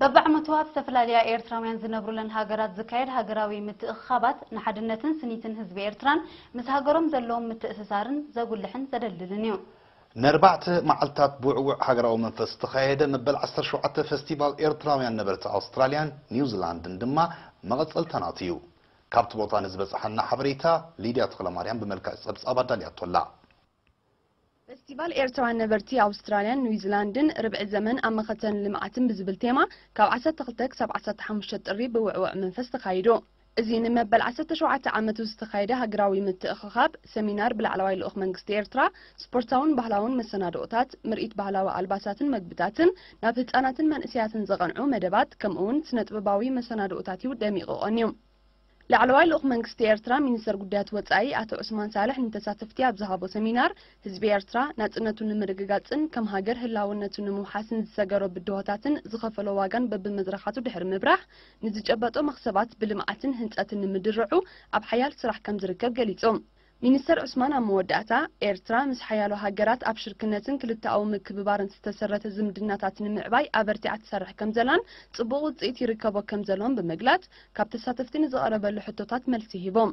በብዓመቱ ኣብ ዝተፈላለያ ኤርትራውያን ዝነብሩለን ሃገራት ዝካየድ ሃገራዊ ምትእኽኻባት ንሓድነትን ስኒትን ህዝቢ ኤርትራን ምስ ሃገሮም ዘለዎም ምትእስሳርን ዘጉልሕን ዘደልድልን እዩ። ንኣርባዕተ መዓልታት ብውዕዉዕ ሃገራዊ መንፈስ ዝተኻየደ መበል ዓሰርተ ሸውዓተ ፈስቲቫል ኤርትራውያን ነበርቲ ኣውስትራልያን ኒውዚላንድን ድማ መቐጸልታ ናቱ እዩ። ካብቲ ቦታ ንዝበጽሓና ሓበሬታ ሊድያ ተኽለማርያም ብመልክዕ ጸብጻብ ኣዳልያቶ ኣላ። ፈስቲቫል ኤርትራውያን ነበርቲ ኣውስትራልያን ኒውዚላንድን ርብዒ ዘመን ኣብ መኸተን ልምዓትን ብዝብል ቴማ ካብ ዓሰርተ ክልተ ክሳብ ዓሰርተ ሓሙሽተ ጥሪ ብውዕውዕ መንፈስ ተኻይዱ። እዚ ንመበል ዓሰርተ ሸውዓተ ዓመቱ ዝተኻየደ ሃገራዊ ምትእኽኻብ ሰሚናር ብላዕለዋይ ልኡኽ መንግስቲ ኤርትራ ስፖርታውን ባህላውን መሰናድኦታት፣ ምርኢት ባህላዊ ኣልባሳትን መግብታትን፣ ናብ ህጻናትን መንእሰያትን ዘቐንዑ መደባት ከምኡውን ስነ ጥበባዊ መሰናድኦታት እዩ ደሚቑ ቀንዩ። ላዕለዋይ ልኡኽ መንግስቲ ኤርትራ ሚኒስተር ጉዳያት ወጻኢ ኣቶ ዑስማን ሳልሕ ንተሳተፍቲ ኣብ ዝሃቦ ሰሚናር፣ ህዝቢ ኤርትራ ናጽነቱ ንምርግጋጽን ከም ሃገር ህላውነቱ ንምውሓስን ዝሰገሮ ብድሆታትን ዝኸፈሎ ዋጋን በብመድረኻቱ ድሕሪ ምብራህ፣ ንዝጨበጦ መኽሰባት ብልምዓትን ህንጸትን ንምድርዑ ኣብ ሓያል ስራሕ ከም ዝርከብ ገሊጹ። ሚኒስተር ዑስማን ኣብ መወዳእታ፣ ኤርትራ ምስ ሓያሎ ሃገራት ኣብ ሽርክነትን ክልተኣዊ ምክብባርን ዝተሰረተ ዝምድናታት ንምዕባይ ኣበርቲዓ ትሰርሕ ከም ዘላን ጽቡቕ ውጽኢት ይርከቦ ከም ዘሎን ብምግላጽ፣ ካብ ተሳተፍቲ ንዝቐረበሉ ሕቶታት መልሲ ሂቦም።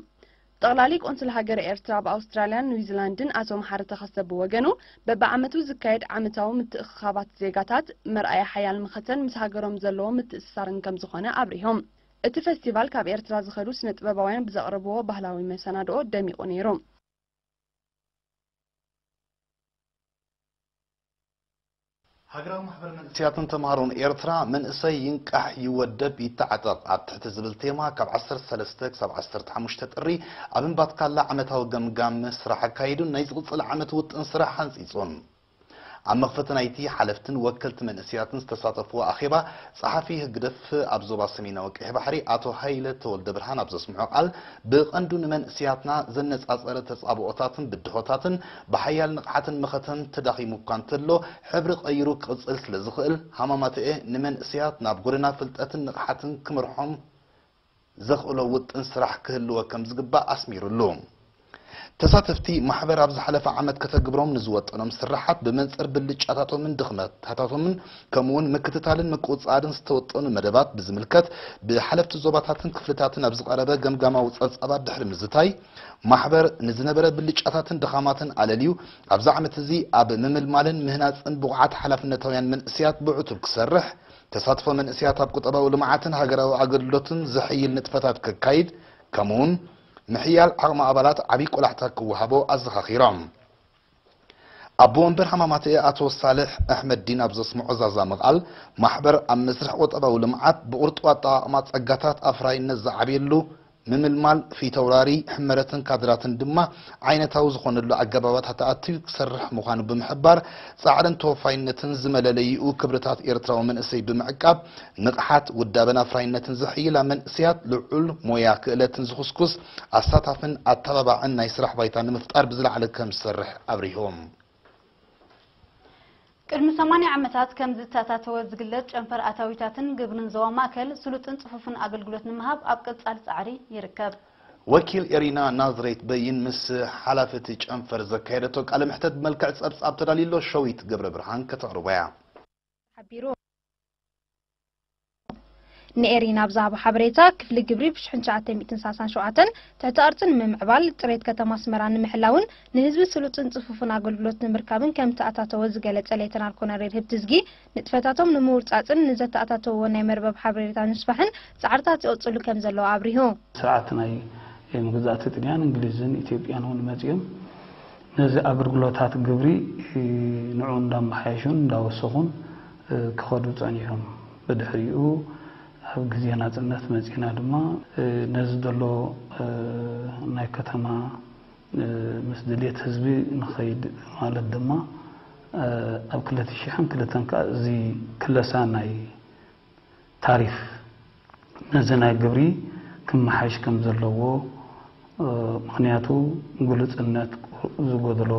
ጠቕላሊ ቆንስል ሃገረ ኤርትራ ኣብ ኣውስትራልያን ኒውዚላንድን ኣቶ መሓሪ ተኸስተ ብወገኑ፣ በብዓመቱ ዝካየድ ዓመታዊ ምትእኽኻባት ዜጋታት መርኣያ ሓያል መኸተን ምስ ሃገሮም ዘለዎ ምትእስሳርን ከም ዝኾነ ኣብሪሆም። እቲ ፈስቲቫል ካብ ኤርትራ ዝኸዱ ስነ ጥበባውያን ብዘቕረብዎ ባህላዊ መሰናድኦ ደሚቑ ነይሩ። ሃገራዊ ማሕበር መንእሰያትን ተምሃሮን ኤርትራ፣ መንእሰይ ይንቃሕ፣ ይወደብ፣ ይተዓጠቕ ኣብ ትሕቲ ዝብል ቴማ ካብ ዓሰርተ ሰለስተ ክሳብ ዓሰርተ ሓሙሽተ ጥሪ ኣብ እምባትካላ ዓመታዊ ገምጋም ስራሕ ኣካይዱን ናይ ዝቕጽል ዓመት ውጥን ስራሕ ሓንጺጹን። ኣብ መኽፈቲ ናይቲ ሓለፍትን ወከልቲ መንእሰያትን ዝተሳተፍዎ ኣኼባ፣ ጸሓፊ ህግደፍ ኣብ ዞባ ሰሜናዊ ቀይሕ ባሕሪ ኣቶ ሃይለ ተወልደ ብርሃን ኣብ ዘስምዖ ቃል፣ ብቐንዱ ንመንእሰያትና ዘነጻጸረ ተጻብኦታትን ብድሆታትን ብሓያል ንቕሓትን መኸተን ተዳኺሙ እኳ እንተሎ፣ ሕብሪ ቀይሩ ክቕጽል ስለ ዝኽእል፣ ሃማማተኤ ንመንእሰያት ናብ ጎደና ፍልጠትን ንቕሓትን ክመርሖም ዘኽእሎ ውጥን ስራሕ ክህልዎ ከም ዝግባእ ኣስሚሩሉ። ተሳተፍቲ ማሕበር ኣብ ዝሓለፈ ዓመት ከተግብሮም ንዝወጠኖም ስራሓት ብመንጽር ብልጫታቶምን ድኽመታታቶምን ከምኡውን ምክትታልን ምቁጽጻርን ዝተወጠኑ መደባት ብዝምልከት ብሓለፍቲ ዞባታትን ክፍልታትን ኣብ ዝቐረበ ገምጋማዊ ጸብጻባት ድሕሪ ምዝታይ፣ ማሕበር ንዝነበረ ብልጫታትን ድኻማትን ኣለልዩ፣ ኣብዚ ዓመት እዚ ኣብ ምምልማልን ምህናጽን ብቑዓት ሓላፍነታውያን መንእሰያት ብዕቱብ ክሰርሕ፣ ተሳትፎ መንእሰያት ኣብ ቁጠባዊ ልምዓትን ሃገራዊ ኣገልግሎትን ዘሐይል ንጥፈታት ከካይድ፣ ከምኡውን ምሕያል ዓቕሚ ኣባላት ዓብዪ ቆላሕታ ክወሃቦ ኣዘኻኺሮም። ኣቦ ወንበር ሃማማተኤ ኣቶ ሳልሕ ኣሕመድዲን ኣብ ዘስምዖ ዛዛሚ ቃል፣ ማሕበር ኣብ መስርሕ ቁጠባዊ ልምዓት ብቕርጡው ኣጠቓቕማ ጸጋታት ኣፍራይነት ዝዓብየሉ፣ ምምልማል ፊተውራሪ ሕመረትን ካድራትን ድማ ዓይነታዊ ዝኾነሉ ኣገባባት ኣተኣትዩ ክሰርሕ ምዃኑ ብምሕባር፣ ጻዕርን ተወፋይነትን ዝመለለይኡ ክብርታት ኤርትራዊ መንእሰይ ብምዕቃብ፣ ንቕሓት፣ ውዳበን ኣፍራይነትን ዘሐይላ መንእሰያት ልዑል ሞያ ክእለትን ዝኹስኩስ ኣሳታፍን ኣተባባዕን ናይ ስራሕ ባይታ ንምፍጣር ብዝለዓለ ከም ዝሰርሕ ኣብሪሆም። ቅድሚ ሰማንያ ዓመታት ከም ዝተኣታተወ ዝግለጽ ጨንፈር ኣታዊታትን ግብርን ዞባ ማእከል ስሉጥን ጽፉፍን ኣገልግሎት ንምሃብ ኣብ ቀጻሊ ጻዕሪ ይርከብ። ወኪል ኤሪና ናዝሬት በይን ምስ ሓላፊ እቲ ጨንፈር ዘካየደቶ ቃለ መሕተት ብመልክዕ ጸብጻብ ተዳልዩ ኣሎ። ሸዊት ገብረ ብርሃን ከተቕርቦ እያ። ሓቢሩ። ንኤሪና ኣብ ዝሃቦ ሓበሬታ፣ ክፍሊ ግብሪ ብ ሽሕን ትሽዓተ ሚእትን ሰላሳን ሸውዓተን ትሕቲ ቅርጺ ንምምዕባል፣ ጥሬት ከተማ ኣስመራ ንምሕላውን ንህዝቢ ስሉጥን ጽፉፍን ኣገልግሎት ንምርካብን ከም ተኣታተወ ዝገለጸ ሌተናል ኮሎኔል ህብትዝጊ፣ ንጥፈታቶም ንምውርጻጽን ንዘተኣታተውዎ ናይ መርበብ ሓበሬታ ንምስፋሕን ጻዕርታት ይቕጽሉ ከም ዘለዉ ኣብሪሁ። ስርዓት ናይ መግዛእቲ ጥልያን እንግሊዝን ኢትዮጵያን እውን መጺኦም ነዚ ኣገልግሎታት ግብሪ ንዑ እንዳመሓየሹን እንዳወሰኹን ክኸዱ ጸኒሖም። ብድሕሪኡ ኣብ ግዜ ናጽነት መጺና ድማ ነዚ ዘሎ ናይ ከተማ ምስ ድልየት ህዝቢ ንኸይድ ማለት ድማ ኣብ ክልተ ሽሕን ክልተን ከኣ እዚ ክለሳ ናይ ታሪፍ ነዚ ናይ ግብሪ ክመሓሽ ከም ዘለዎ፣ ምኽንያቱ ግሉጽነት ዝጎድሎ፣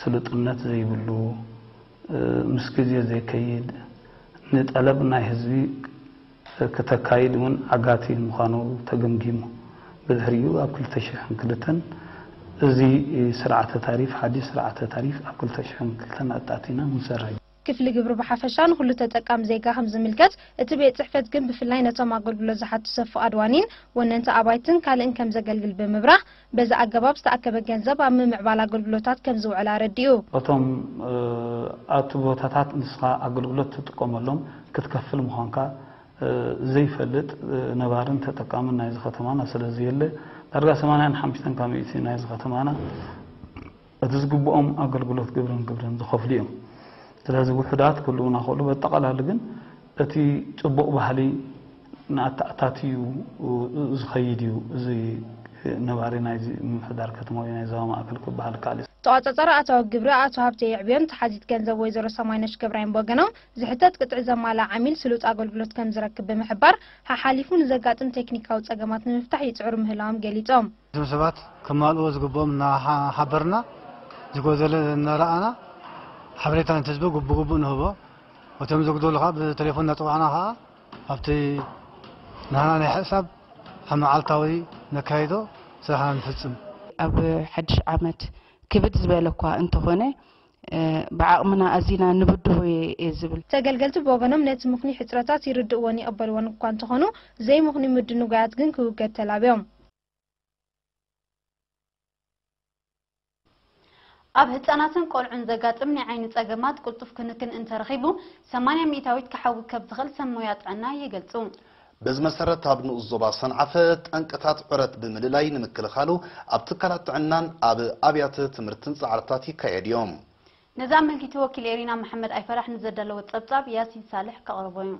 ስሉጥነት ዘይብሉ፣ ምስ ግዜ ዘይከይድ፣ ንጠለብ ናይ ህዝቢ ክተካይድ እውን ዓጋቲ ምዃኑ ተገምጊሙ። ብድሕሪኡ ኣብ ክልተ ሽሕን ክልተን እዚ ስርዓተ ታሪፍ፣ ሓድሽ ስርዓተ ታሪፍ ኣብ ክልተ ሽሕን ክልተን ኣጣቲና ክንሰርሕ ክፍሊ ግብሪ ብሓፈሻ ንኹሉ ተጠቃሚ ዜጋ ከም ዝምልከት፣ እቲ ቤት ጽሕፈት ግን ብፍላይ ነቶም ኣገልግሎት ዝሓቱ ሰብ ፍቓድ ዋኒን ወነንቲ ኣባይትን ካልእን ከም ዘገልግል ብምብራህ፣ በዚ ኣገባብ ዝተኣከበ ገንዘብ ኣብ ምምዕባል ኣገልግሎታት ከም ዝውዕል ኣረዲኡ። እቶም ኣብቲ ቦታታት ንስኻ ኣገልግሎት ትጥቀመሎም ክትከፍል ምዃንካ ዘይፈልጥ ነባርን ተጠቃምን ናይዚ ከተማና ስለ ዘየለ፣ ዳርጋ ሰማንያን ሓሙሽተን ካብ ሚእቲ ናይዚ ከተማና እቲ ዝግብኦም ኣገልግሎት ግብርን ግብርን ዝኸፍሉ እዮም። ስለዚ ውሑዳት ክህልዉና ክእሉ፣ በጠቓላሊ ግን እቲ ጽቡቕ ባህሊ ንኣተኣታትዩ ዝኸይድ እዩ። እዚ ነባሪ ናይዚ ምምሕዳር ከተማ ወይ ናይ ዞባ ማእከል ክበሃል ይከኣል እዩ። ተቖጻጻሪ ኣታዊ ግብሪ ኣቶ ሃብተ የዕብዮን ተሓዚት ገንዘብ ወይዘሮ ሰማይነሽ ገብራይን ብወገኖም፣ ዝሕተት ቅጥዒ ዘማልኣ ዓሚል ስሉጥ ኣገልግሎት ከም ዝረክብ ብምሕባር፣ ሓሓሊፉ ንዘጋጥም ቴክኒካዊ ጸገማት ንምፍታሕ ይጽዕሩ ምህላዎም ገሊጾም። እዞም ሰባት ከማልእዎ ዝግብኦም እናሓበርና፣ ዝጎደለ እናረኣና፣ ሓበሬታ ነቲ ህዝቢ ግቡእ ግቡእ ንህቦ። እቶም ዝጉደሉ ከዓ ብቴሌፎን እናፀዋዕና ከዓ ኣብቲ ናህና ናይ ሕሳብ ኣብ መዓልታዊ ነካይዶ ስራሕና ንፍፅም። ኣብ ሓድሽ ዓመት ክብድ ዝበለ እኳ እንተኾነ፣ እ፣ ብዓቕምና ኣዚና ንብድሆ እየ ዝብል። ተገልገልቲ ብወገኖም ነቲ ምኽኑይ ሕፅረታት ይርድእዎን ይቕበልዎን እኳ እንተኾኑ፣ ዘይምኽኑይ ምድንጓያት ግን ክውገድ ተላብዮም። ኣብ ህጻናትን ቆልዑን ዘጋጥም ናይ ዓይኒ ጸገማት ቅልጡፍ ክንክን እንተረኺቡ፣ ሰማንያ ሚእታዊት ክሓዊ ከም ዝኽእል ሰብ ሞያ ጥዕና ይገልጹ። በዚ መሰረት፣ ኣብ ንኡስ ዞባ ሰንዓፈ ጠንቅታት ዑረት ብምልላይ ንምክልኻሉ፣ ኣብ ትካላት ጥዕናን ኣብ ኣብያተ ትምህርትን ጻዕርታት ይካየድ እዮም። ነዚ ኣመልኪቱ ወኪል ኤሪና መሓመድ ኣይፈራሕ ንዘዳለወ ጸብጻብ ያሲን ሳልሕ ከቕርቦ እዩ።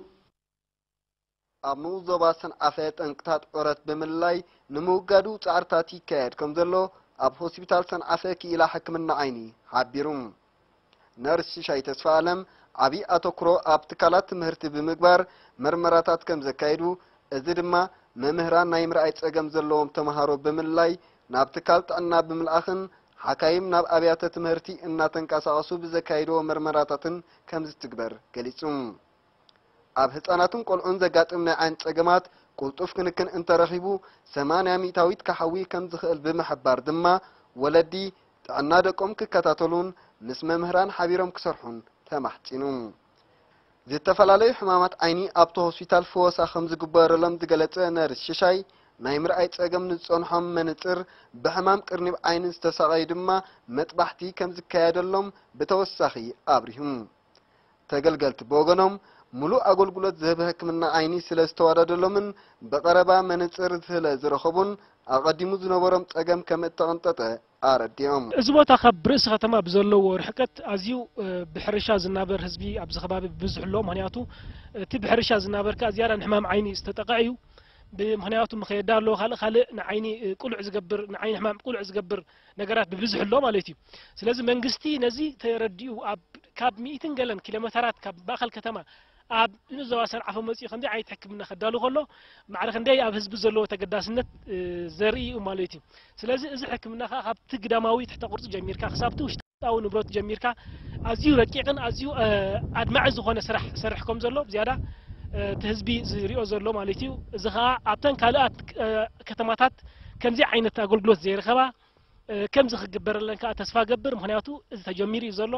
ኣብ ንኡስ ዞባ ሰንዓፈ ጠንቅታት ዑረት ብምልላይ ንምውጋዱ ጻዕርታት ይካየድ ከም ዘሎ ኣብ ሆስፒታል ሰንዓፈ ክኢላ ሕክምና ዓይኒ ሓቢሩ። ነርስ ሽሻይ ተስፋኣለም ዓብዪ ኣተኩሮ ኣብ ትካላት ትምህርቲ ብምግባር መርመራታት ከም ዘካይዱ፣ እዚ ድማ መምህራን ናይ ምርኣይ ጸገም ዘለዎም ተምሃሮ ብምልላይ ናብ ትካል ጥዕና ብምልኣኽን ሓካይም ናብ ኣብያተ ትምህርቲ እናተንቀሳቐሱ ብዘካይድዎ መርመራታትን ከም ዝትግበር ገሊጹ። ኣብ ህጻናትን ቆልዑን ዘጋጥም ናይ ዓይኒ ጸገማት ቅልጡፍ ክንክን እንተረኺቡ፣ ሰማንያ ሚእታዊት ክሓዊ ከም ዝኽእል ብምሕባር ድማ፣ ወለዲ ጥዕና ደቆም ክከታተሉን ምስ መምህራን ሓቢሮም ክሰርሑን ተማሕጺኑ። ዝተፈላለዩ ሕማማት ዓይኒ ኣብቲ ሆስፒታል ፈወሳ ከም ዝግበረሎም ዝገለጸ ነርስ ሽሻይ፣ ናይ ምርኣይ ጸገም ንዝጸንሖም መነጽር ብሕማም ቅርኒብ ዓይኒ ዝተሳቐዩ ድማ መጥባሕቲ ከም ዝካየደሎም ብተወሳኺ ኣብሪሁ። ተገልገልቲ ብወገኖም፣ ሙሉእ ኣገልግሎት ዝህብ ሕክምና ዓይኒ ስለ ዝተዋደደሎምን ብቐረባ መነጽር ስለ ዝረኸቡን፣ ኣቐዲሙ ዝነበሮም ጸገም ከም እተቐንጠጠ ኣረዲኦም። እዚ ቦታ ካብ ርእሲ ከተማ ብዘለዎ ርሕቀት ኣዝዩ፣ እ፣ ብሕርሻ ዝናበር ህዝቢ ኣብዚ ከባቢ ብብዝሑ ኣሎ። ምኽንያቱ፣ እቲ ብሕርሻ ዝናበር ከኣ ዝያዳ ንሕማም ዓይኒ ዝተጠቕዐ እዩ። ብ-፣ ምኽንያቱ፣ ምኸየዳ ኣለዎ፣ ካልእ፣ ካልእ ንዓይኒ፣ እ፣ ቅሉዕ ዝገብር፣ ንዓይኒ ሕማም ቅሉዕ ዝገብር ነገራት ብብዝሒ ኣሎ ማለት እዩ። ስለዚ መንግስቲ ነዚ ተረዲኡ ኣብ፣ ካብ ሚእትን ገለን ኪሎ ሜተራት ካብ ማእከል ከተማ ኣብ ንኡስ ዞባ ሰንዓፈ መጺኡ ከምዚ ዓይነት ሕክምና ከዳሉ ከሎ ማዕረ ክንደይ ኣብ ህዝቢ ዘለዎ ተገዳስነት፣ እ፣ ዘርኢ እዩ ማለት እዩ። ስለዚ እዚ ሕክምና ከኣ ካብቲ ግዳማዊ ትሕተ ቅርጺ ጀሚርካ ክሳብቲ ውሽጣዊ ንብረት ጀሚርካ ኣዝዩ ረቂቕን ኣዝዩ፣ እ፣ ኣድማዒ ዝኾነ ስራሕ ሰርሕ ከም ዘሎ ብዝያዳ፣ እ፣ እቲ ህዝቢ ዝሪኦ ዘሎ ማለት እዩ። እዚ ከኣ ኣብተን ካልኣት፣ እ፣ ከተማታት ከምዚ ዓይነት ኣገልግሎት ዘይረኸባ እ፣ ከምዚ ክግበረለን ከኣ ተስፋ ገብር። ምኽንያቱ እዚ ተጀሚሩ እዩ ዘሎ።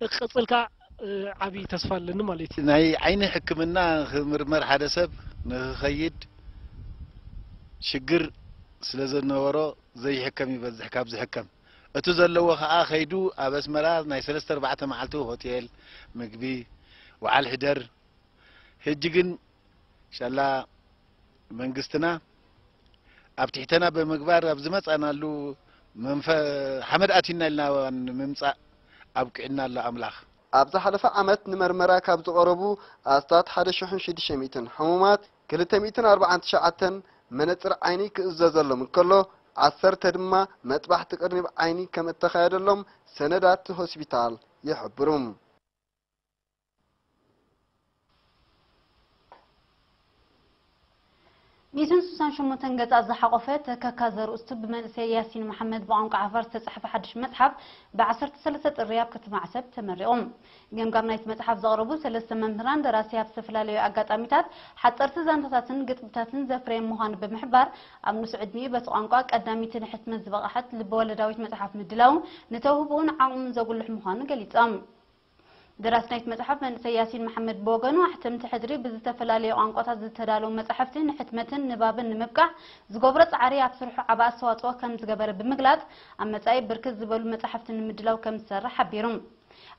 እ፣ ክቕጽል ከኣ፣ እ፣ ዓቢ ተስፋ ኣለኒ ማለት እዩ። ናይ ዓይኒ ሕክምና ክምርመር ሓደ ሰብ ንኽኸይድ ሽግር ስለ ዝነበሮ ዘይሕከም ይበዝሕ ካብ ዝሕከም። እቲ ዘለዎ ከኣ ከይዱ ኣብ ኣስመራ ናይ ሰለስተ ኣርባዕተ መዓልቲ ሆቴል፣ ምግቢ፣ ወዓል ሕደር። ሕጂ ግን ሻላ መንግስትና ኣብ ትሕተና ብምግባር ኣብ ዝመጻናሉ መንፈ-፣ ሓመድ ኣቲና ኢልና ንምምጻእ ኣብቂዕና ኣሎ ኣምላኽ። ኣብ ዝሓለፈ ዓመት ንመርመራ ካብ ዝቐረቡ ኣስታት ሓደ ሽሕን ሽዱሽተ ሚእትን ሕሙማት፣ ክልተ ሚእትን ኣርባዓን ትሽዓተን መነጽር ዓይኒ ክእዘዘሎም እንከሎ፣ ዓሰርተ ድማ መጥባሕቲ ቅርኒብ ዓይኒ ከም እተኻየደሎም ሰነዳት ሆስፒታል ይሕብሩ። ሚእትን ስሳን ሸሞንተን ገጻት ዝሓቖፈ ተከካ ዘርእስቱ ብመንእሰይ ያሲን መሓመድ ብቋንቋ ዓፋር ዝተጻሕፈ ሓድሽ መጽሓፍ ብዓሰርተ ሰለስተ ጥሪ ኣብ ከተማ ዓሰብ ተመሪቑ። ገምጋም ናይቲ መጽሓፍ ዘቕረቡ ሰለስተ መምህራን ደራሲ ኣብ ዝተፈላለዩ ኣጋጣሚታት ሓጸርቲ ዛንታታትን ግጥምታትን ዘፍረየ ምዃኑ ብምሕባር፣ ኣብ ንሱ ዕድሚኡ በቲ ቋንቋ ቀዳሚትን ንሕትመት ዝበቕሐት ልበወለዳዊት መጽሓፍ ምድላዉ ንተውህቦኡን ዓቕሙን ዘጉልሕ ምዃኑ ገሊጾም። ደራሲ ናይቲ መጽሓፍ መንእሰይ ያሲን መሓመድ ብወገኑ፣ ኣሕተምቲ ሕድሪ ብዝተፈላለዩ ቋንቋታት ዝተዳለዉ መጻሕፍቲ ንሕትመትን ንባብን ንምብቃዕ ዝገብሮ ጻዕሪ ኣብ ስርሑ ዓቢ ኣስተዋጽኦ ከም ዝገበረ ብምግላጽ፣ ኣብ መጻኢ ብርክት ዝበሉ መጻሕፍቲ ንምድላው ከም ዝሰርሕ ሓቢሩ።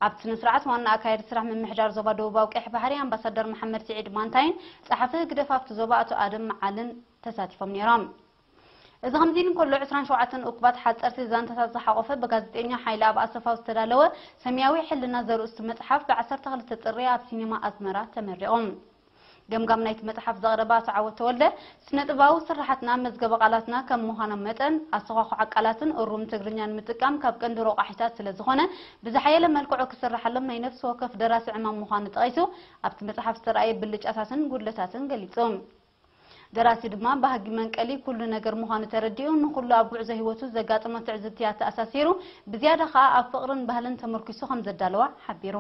ኣብቲ ስነ ስርዓት ዋና ኣካያዲ ስራሕ ምምሕዳር ዞባ ደቡባዊ ቀይሕ ባሕሪ ኣምባሳደር መሓመድ ስዒድ ማንታይን ጸሓፊ ህግደፍ ኣብቲ ዞባ ኣቶ ኣደም መዓልን ተሳቲፎም ነይሮም። እዚ ከምዚ ኢሉ እንከሎ፣ ዕስራን ሸውዓተን እኩባት ሓጸርቲ ዛንታታት ዝሓቖፈ ብጋዜጠኛ ሓይለ ኣብ ኣሰፋው ዝተዳለወ ሰማያዊ ሕልና ዘርእስቱ መጽሓፍ ብ ዓሰርተ ክልተ ጥሪ ኣብ ሲኔማ ኣስመራ ተመሪቑ። ገምጋም ናይቲ መጽሓፍ ዘቕረበ ኣቶ ዓወት ተወልደ፣ ስነ ጥበባዊ ስርሓትና መዝገበ ቃላትና ከም ምዃኖም መጠን፣ ኣሰዃኹዓ ቃላትን እሩም ትግርኛን ምጥቃም ካብ ቀንዲ ረቋሒታት ስለ ዝኾነ፣ ብዝሓየለ መልክዑ ክስርሓሎም ናይ ነፍሲ ወከፍ ደራሲ ዕማም ምዃኑ ጠቒሱ፣ ኣብቲ መጽሓፍ ዝተራእየ ብልጫታትን ጉድለታትን ገሊጹ። ደራሲ ድማ ባህጊ መንቀሊ ኩሉ ነገር ምዃኑ ተረዲኡ፣ ንኹሉ ኣብ ጉዕዞ ህይወቱ ዘጋጠሞ ትዕዝብትታት ተኣሳሲሩ፣ ብዝያዳ ኸኣ ኣብ ፍቕርን ባህልን ተመርኲሱ ከም ዘዳለዋ ሓቢሩ።